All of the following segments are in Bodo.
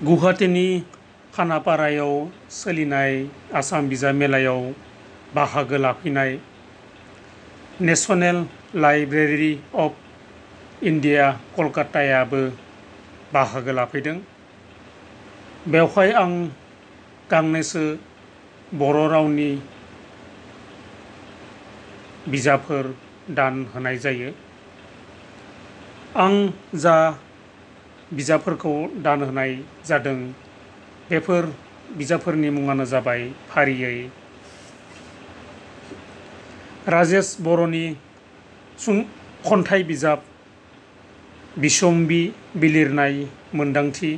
गुवाहाटीनि खानापारायाव सोलिनाय आसाम बिजाब मेलायाव बाहागो लाफैनाय नेशनेल लाइब्रेरी अफ इन्डिया कलकातायाबो बाहागो लाफैदों। बेवहाय आं गांनैसो बर' रावनि बिजाबफोर दान होनाय जायो। आं जा बिजाबफोरखौ दान होनाय जादों बेफोर बिजाबफोरनि मुङानो जाबाय फारियै राजेश बर'नि खन्थाइ बिजाब बिसम्बि बिलिरनाय मोन्दांथि,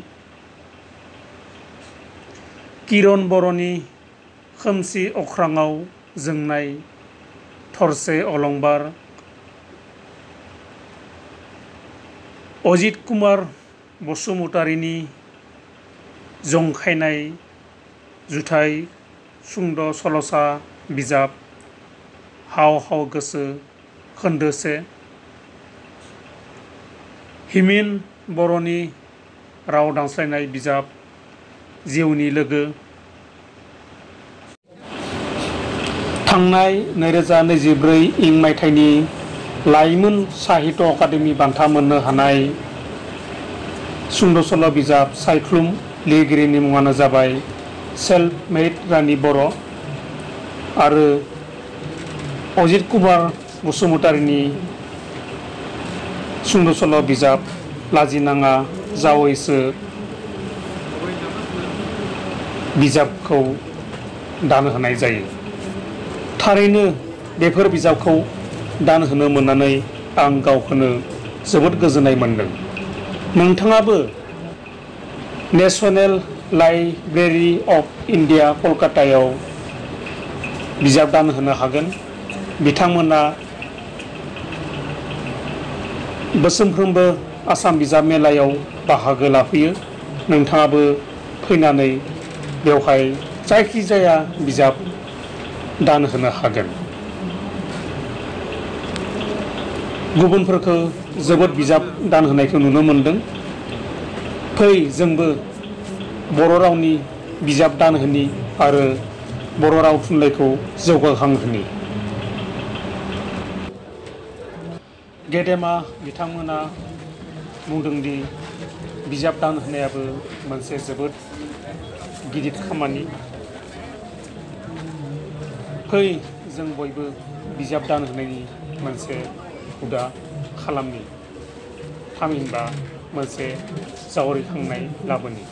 किरण बर'नि खोमसि अख्राङाव जोंनाय थरसे अलंबार, अजित कुमार बसुमतारीनि जंखायनाय जुथाइ सुंद' सल'सा बिजाब हाव हाव गोसो खोन्दो 1, हिमेन बर'नि राव दानस्लायनाय बिजाब जिउनि लोगो, थांनाय 2024 इं मायथाइनि लाइमोन साहित्य अकादेमि बान्था मोननो हानाय सुंद' सल' बिजाब सायख्लुम, लिरगिरिनि मुङानो जाबाय सेल्फ मेड रानि बर', आरो अजित कुमार बसुमतारीनि सुंद' सल' बिजाब लाजिनाङा जावैसो बिजाबखौ दान होनाय जायो। थारैनो बेफोर बिजाबखौ दान होनो मोननानै आं गावखौनो जोबोद गोजोननाय मोनदों। नोंथाङाबो नेशनेल लाइब्रेरी अफ इन्डिया कलकातायाव बिजाब दान होनो हागोन। बिथांमोना बोसोरफ्रोमबो आसाम बिजाब मेलायाव बाहागो लाफैयो। नोंथाङाबो फैनानै बेवहाय जायखिजाया बिजाब दान होनो हागोन। गुबुनफोरखौ जोबोद बिजाब दान होनायखौ नुनो मोनदों। फै जोंबो बर' रावनि बिजाब दान होनि आरो बर' राव थुनलाइखौ जौगाखांहोनि। गेदेमा बिथांमोना बुंदोंदि बिजाब दान होनायाबो मोनसे जोबोद गिदिर खामानि। फै जों बयबो बिजाब दान होनायनि मोनसे हुदा खालामनि, थामहिनबा मोनसे जावरिखांनाय लाबोनि।